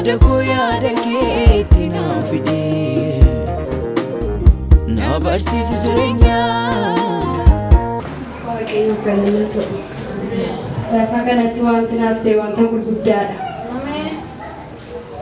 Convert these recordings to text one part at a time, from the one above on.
Yaada koo yaada keetti naa fide, na barsiisi jireenya. Waaqayyo galata ta'u. Lafa kanatti wanti naaf ta'e wanta gurguddaadha.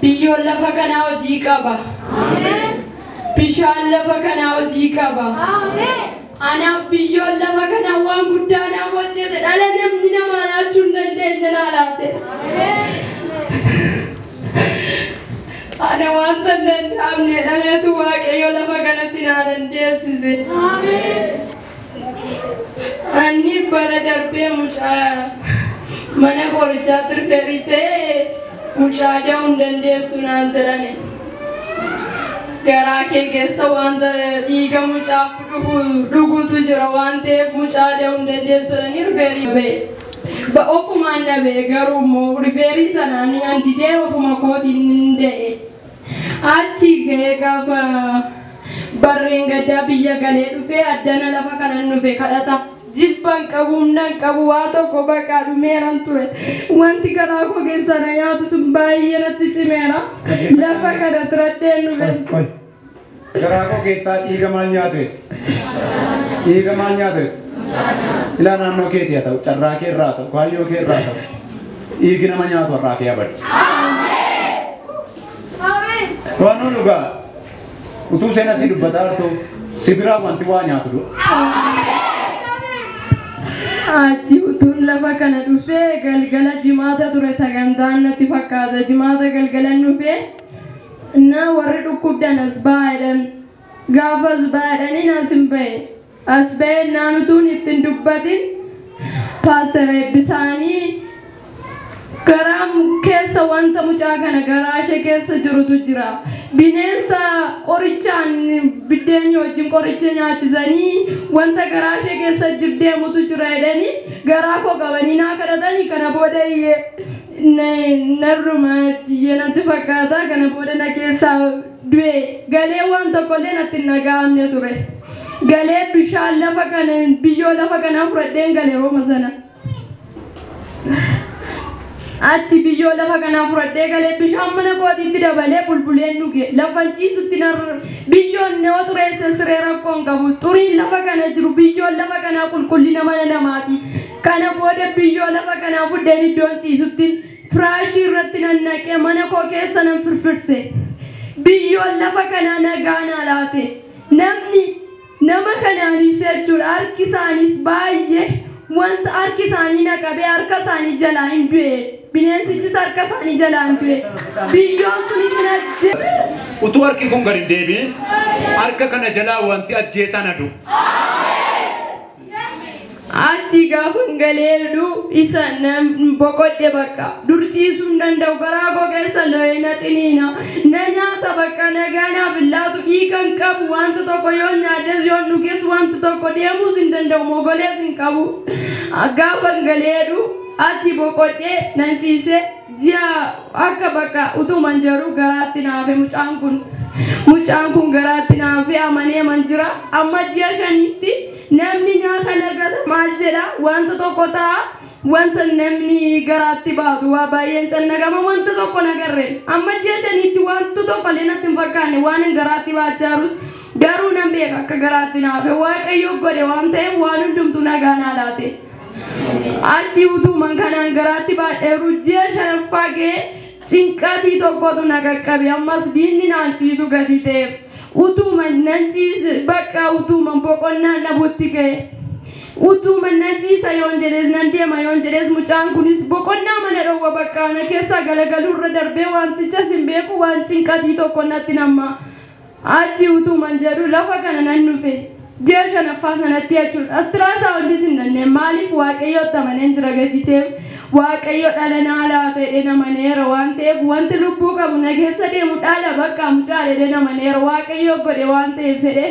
Biyyoon lafa kanaa hojii qaba. Bishaan lafa kanaa hojii qaba. Anaaf biyyoon lafa kanaa waan guddaa naaf hojjete, dhala namni namaa laachuu hin dandeenye naa laate. Ana wanta hin danda'amne jedhameetu Waaqayyo lafa kanatti naa dandeessise. Ani bara darbee mucaa mana qorichaa tirferii ta'ee mucaa da'uu hin dandeessu naan jedhame. Garaa kee keessa wanta dhiiga mucaaf dhugutu jira waan ta'eef mucaa da'uu hin dandeessu jedhanii rifeerii ba'e. Ofumaan na ba'e, garuu immoo rifeerii sanaan an didee ofuma kootiin hin da'e. Achi ga'ee gaafa barreen gaddaa biyya galee dhufee addana lafa kanan dhufe kadhata. Jilba hin qabu, humna hin qabu, waa tokko bakka dhumeeran ture. Wanti garaa koo keessa na nyaatu sun baay'ee natti cimeera. Lafa kana turatteen dhufe. Qoy. Garaa koo keessaa dhiiga maal nyaate? Dhiiga maal nyaate? Ilaa naannoo keetii haa ta'u, carraa kee irraa haa ta'u, kaayyoo kee irraa haa ta'u. Dhiigi nama nyaatu har'aa kee abadi. Waan dhugaa utuu seen asii dubbataa jirtu si biraa wanti waa nyaatu du'a. Achi utuun lafa kana dhufee galgala Jimaata ture sagantaan natti fakkaata. Jimaata galgalan dhufee na warri dhukkubdan as ba'aa jedhan. Gaafa as ba'aa jedhaniin as hin ba'e. As ba'ee naan utuun ittiin dubbatin Paaster Eebbisaanii garaa keessa wanta mucaa kana garaa ishee keessa jirutu jira. Bineensa qorichaan biddeenyi wajjin qoricha nyaachisanii wanta garaa ishee keessa deemutu jira jedhanii garaa koo qabanii naa kadhatanii, kana booda iyyee narruma iyyee natti fakkaata, kana booda na keessaa du'e. Galee waan tokkollee natti hin dhaga'amne ture. Galee bishaan lafa kana, biyyoo lafa kanaa fudhadheen gale rooma sana. Achi biyyoo lafa kanaa fudhadhee galee bishaan mana kootiitti dabalee bulbuleen dhuge. Lafa ciisutti biyyoon nama xureesse siree rakkoo hin qabu. Xuriin lafa kana jiru, biyyoon lafa kanaa qulqullina mana namaati. Kana booda biyyoo lafa kanaa fudheen iddoon ciisutti firaashii irratti nan naqee mana koo keessa nan firfirse. Biyyoon lafa kanaa nagaa naa laate. Namni nama kanaan ibsa jechuudha. Harki isaaniis baay'ee wanta harki isaanii na qabee harka isaanii jalaa hin du'e. Bineensichis harka isaanii jalaa hin du'e. Biyyoon sunis na Utuu harki kun gadi hin deebiin harka kana jalaa wanti ajjeesaan adu. Achi gaafa galeedhu isa boqodhe, bakka dur ciisuu hin danda'u, garaa koo keessa lo'ee na ciniina, na nyaata, bakka nagaa naaf hin laatu, dhiiga hin qabu, wanta tokko yoo nyaadhes yoo dhuges wanta tokko deemuus hin danda'u, mogolees hin qabu. Gaafa galeedhu achi boqodhee nan ciise, ji'a akka bakka utuman jedhu garaatti naafe mucaan kun. Mucaan kun garaatti naafe amanee man jira. Amma ji'a 5tti namni nyaata lagata maal jedha, wanta tokko ta'a, wanta namni garaatti baatu waa baay'een cannaqama, wanta tokko nagarreen. Amma ji'a 5tti wanta tokko illee natti hin fakkaanne waan hin garaatti baachaa jirus, garuu nan beeka akka garaatti naafe Waaqayyo godhe waan ta'eef waan hundumtu nagaa naa laate. Achi utuman kanaan garaatti baadheeru ji'a shanaffaa ga'ee cinqatii tokkotu na qaqqabe. Ammas diinni naan ciisu gadi ta'eef utuman nan ciise, bakka utuman boqonnaan dhabutti ga'e. Utuman nan ciisa yoon jedhees, nan deema yoon jedhees, mucaan kunis boqonnaa mana dhowwa, bakka na keessaa galagaluu irra darbee wantichas hin beeku, waan cinqatii tokko natti namma. Achi utuman jedhu lafa kana nan dhufe. Ji'a shanaffaa sanatti jechuudha. Astraasaa hundis hin dandeenye. Maaliif? Waaqayyootti amaneen jira gadi ta'eef, Waaqayyo dhala naa laata jedhee namaneera waan ta'eef, wanti lubbuu qabu na keessa deemu dhala, bakka mucaa jedhee namaneera, Waaqayyo godhe waan ta'eef fedhe.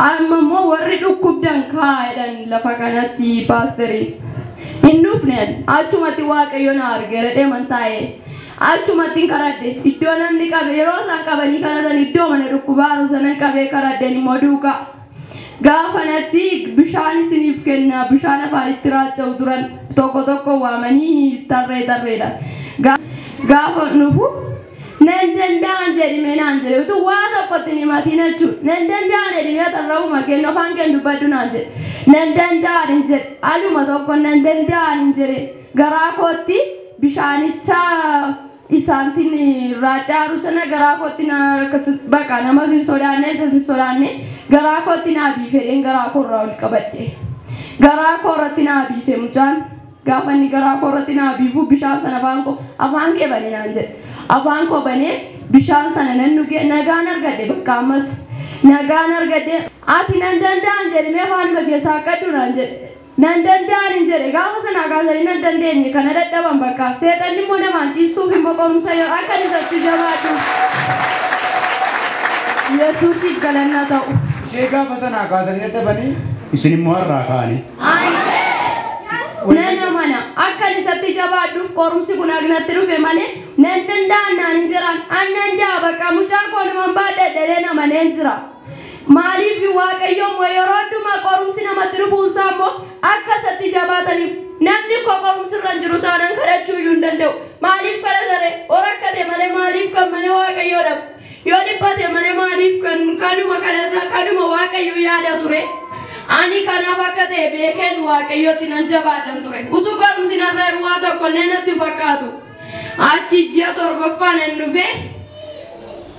Amma immoo warri dhukkubdan kaa jedhan lafa kanatti paasteriin. Hin dhufne, achumatti Waaqayyo na argeera deeman taa'ee. Achumatti hin karadhe, iddoo namni qabe yeroo isaan qabanii kadhatan iddoo mana dhukkubaaru sanan qabee karadheen immoo duukaa. Gaafa natti bishaan isiniif kenna, bishaan afaanitti raacha'u turan tokko tokko waamanii tarree tarreedha. Gaafa dhufu nan danda'an jedhime naan jedhe utuu waa tokkotti hin himatin jechuudha. Nan danda'an jedhime tarraa'uma kennu afaan kennu dubbadhu naan jedhe. Nan danda'an hin jedhe aluma tokko nan danda'an hin jedhe garaa kootti bishaanicha isaantiin raacaaru sana garaa kootti na bakka nama hin sodaanne isa hin sodaanne garaa kootti naa biifedheen garaa koorraa ol qabadhe. Garaa koorratti naa biife mucaan gaafa inni garaa koorratti naa biifu bishaan sana afaan koo afaan kee banee naan jedhe. Afaan koo banee bishaan sana nan dhuge nagaan argadhe bakka ammas nagaan argadhe ati nan danda'an jedhame afaanuma keessaa qaddu naan jedhe. Nan danda'an hin jedhe gaafa sanaa kaasanii nan dandeenye kana dadhaban bakka seexanni immoo namaan ciistuuf immoo qorumsa yoo akka isatti jabaatu Yesuusiif galanna ta'u. Ishee gaafa sanaa kaasanii dadhabanii isin immoo har'aa ka'anii. Nan amana akka isatti jabaadhuuf qorumsi kun agnatti dhufe malee nan danda'an naan hin jiran an danda'a bakka mucaa koonumaan baadhadhee amaneen jira. Maaliif Waaqayyo immoo yeroo hundumaa qorumsi namatti dhufuunsaa immoo akka isatti jabaataniif namni koo qorumsi irra hin jiru taanaan kadhachuu iyyuu hin danda'u. Maaliif kadhatare oo rakkate malee maaliif kan mana Waaqayyoo dhabu yoo dhiphate malee maaliif kan kanuma kadhata kanuma Waaqayyo yaada ture. Ani kanaaf akka ta'e beekeen Waaqayyootti nan jabaadhan ture. Utuu qorumsi narra jiru waa tokko illee natti hin fakkaatu. Achi ji'a torbaffaa nan dhufe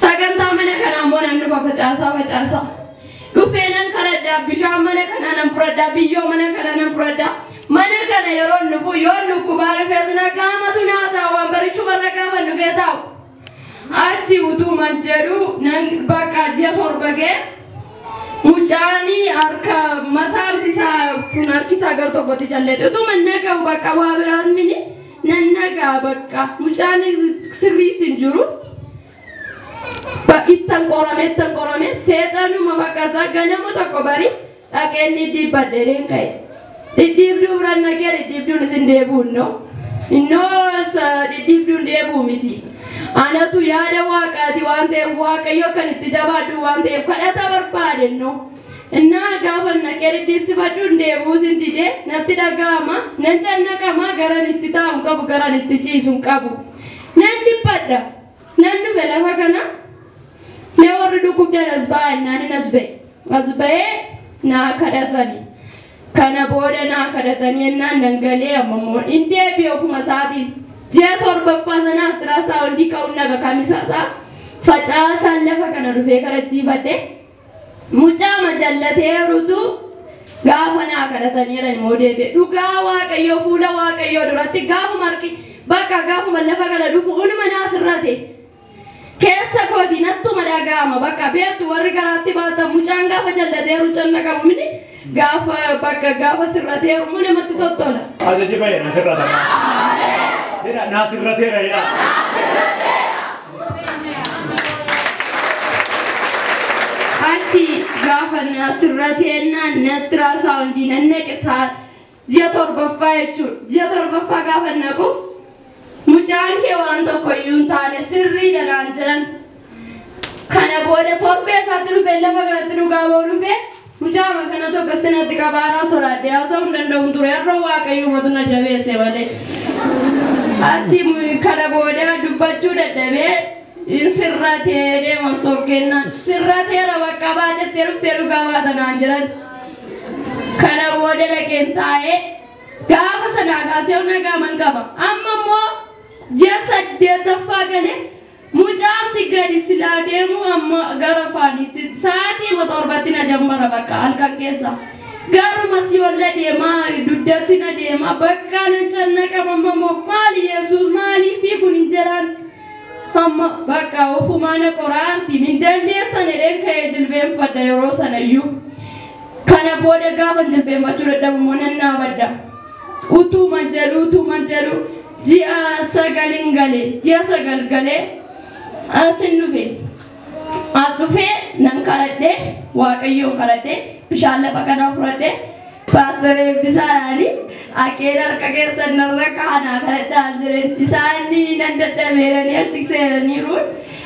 sagantaa mana kanaa immoo nan dhufa facaasaa facaasaa. Dhufee nan kadhadhaa bishaan mana kanaa nan fudhadhaa biyyoo mana kanaa nan fudhadhaa. Mana kana yeroo dhufu yoo dhukkubaa dhufees nagaamatu naa taa'u waan barichuma gaafa dhufee taa'u. Achi utuman jedhu nan bakka ji'a torba ga'e. Mucaani harka mataan isaa kun harki isaa gara tokkotti jalleete utuma naga'u bakka waa biraas mini nan nagaa bakka mucaan sirriitti hin jiru. Ittan qorame seexanuma bakka ganama tokko bari dhaqeen dhidhiibbadhee ka'e. Dhidhiibduu biraan nagee dhidhiibduun isin deebi'u innoo innoo dhidhiibduun deebi'u miti. Anatu yaada waaqaati waan ta'eef Waaqayyo kan itti jabaadhu waan ta'eef kadhata barbaade innoo. Innaa gaafa naqee dhidhiibsifadhu hin deebi'uus hin didee natti dhaga'ama nan cannaqama garan itti taa'u qabu garan itti ciisu hin qabu. Nan dhiphadha nan dhufe lafa kana mee warri dhukkubdan as ba'an naanin as ba'e as ba'ee naa kadhatani. Kana booda naa kadhatanii ennaan nan galee amma immoo hin deebi'e ofuma isaatiin. Ji'a torbaffaa sana astirasaawundii ka'uun naga kamisasaa facaasaan lafa kana dhufee kadhachiifadhe mucaama jallateerutu gaafa naa kadhataniiran immoo deebi'e. Dhugaa Waaqayyoo fuula Waaqayyoo duratti gaafuma harki bakka gaafuma lafa kana dhufu unuma naa sirrate. Keessa kooti nattuma dhaga'ama bakka beektu warri garaatti baatan mucaan gaafa jallateeru cannaqamu mini gaafa bakka gaafa sirrateeru immoo namatti tottola. Ajaji ba'e na sirrata. Jedha naa sirrateera jedha. Achi gaafa na sirrateennaan na astirasaawundii nan naqe ji'a torbaffaa jechuudha. Ji'a torbaffaa gaafa naqu mucaan kee waan tokko iyyuu hin taane sirriidha naan jedhan. Kana booda torbee isaatti dhufee lafa kanatti dhugaa ba'u dhufee mucaama kana tokko sinatti qabaaraa sodaadhee haasa'uu hin danda'u ture har'a Waaqayyumatu na jabeesse malee. Achi kana booda dubbachuu dadhabee sirratee deema osoo kennaan sirrateera bakka baatettee dhuftee dhugaa baata naan jedhan. Kana booda dhaqeen taa'ee gaafa sanaa kaasee nagaaman qaba. Amma immoo ji'a saddeettaffaa galee mucaamti gadi silaa deemu amma gara faaniitti sa'aatii torbatti na jammara bakka halkan keessa. Garuma si olla deemaa dugdatti na deemaa bakka nan cannaqama amma immoo maali Yesuus maaliif kun hin jedhaan. Amma bakka ofumaa na qoraarti min dandeessan jedheen ka'ee jilbeenfadha yeroo sanayyuu. Kana booda gaafa jilbeenfachuu dadhabu immoo nan dhaabadha. Utuma jedhu ji'a sagalin galee ji'a sagal galee asin dhufe. As dhufee nan kadhadhee Waaqayyoon kadhadhee bishaan lafa kanaa fudhadhee Paaster Eebbisaadhaani akeen harka keessan narra kaanaa kadhadhaa jiran isaanii nan dadhabeeranii achi seenaniiru.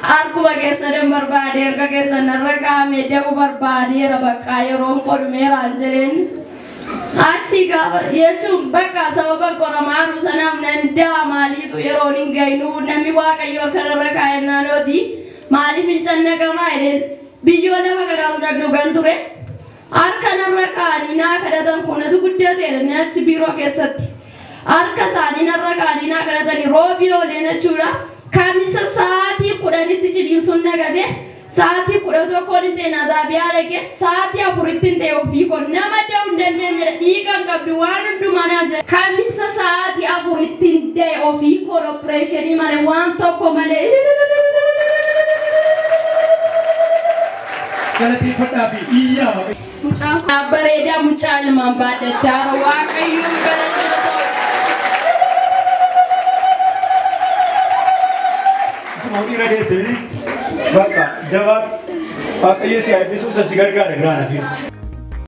Harkuma keessan barbaade harka keessan narra kaa'amee deemu barbaadeera bakka yeroon qodhumeeraan jedheen. Achi gaafa jechuun bakka sababa qoramaaru sanaaf nan da'a maaliitu yeroon hin gaynu namni Waaqayyo harkarra kaa'e naannooti maaliif hin cannaqamaa jedheen biyyoo lafa kanaas dhadhugan ture. Harka narra kaa'anii naa kadhatan kunatu guddateera ni achi biiroo keessatti. Harka isaanii narra kaa'anii naa kadhatanii roobii ooleen jechuudha. Kamisa sa'aatii 10tti ciniinsuun nagabee sa'aatii 11 hin ta'e Nazaabiyaa dhaqee sa'aatii 4tti hin ta'e ofii koo nama da'uu hin dandeenyedha. Dhiiga hin qabdu waan hundumaa naa jira. Kamisa sa'aatii 4tti hin ta'e ofii koo opereeshinii malee waan tokko malee. Galateeffadhaa fi iyyaa Waaqayyo. Mucaan kun bareedaa mucaa ilmaan baadhachaa jira. Waaqayyoon galateeffatu. Isuma dhiira deesse miti. Bakka jabaa Waaqayyo si eebbisuu isa si gargaara biraan hafi.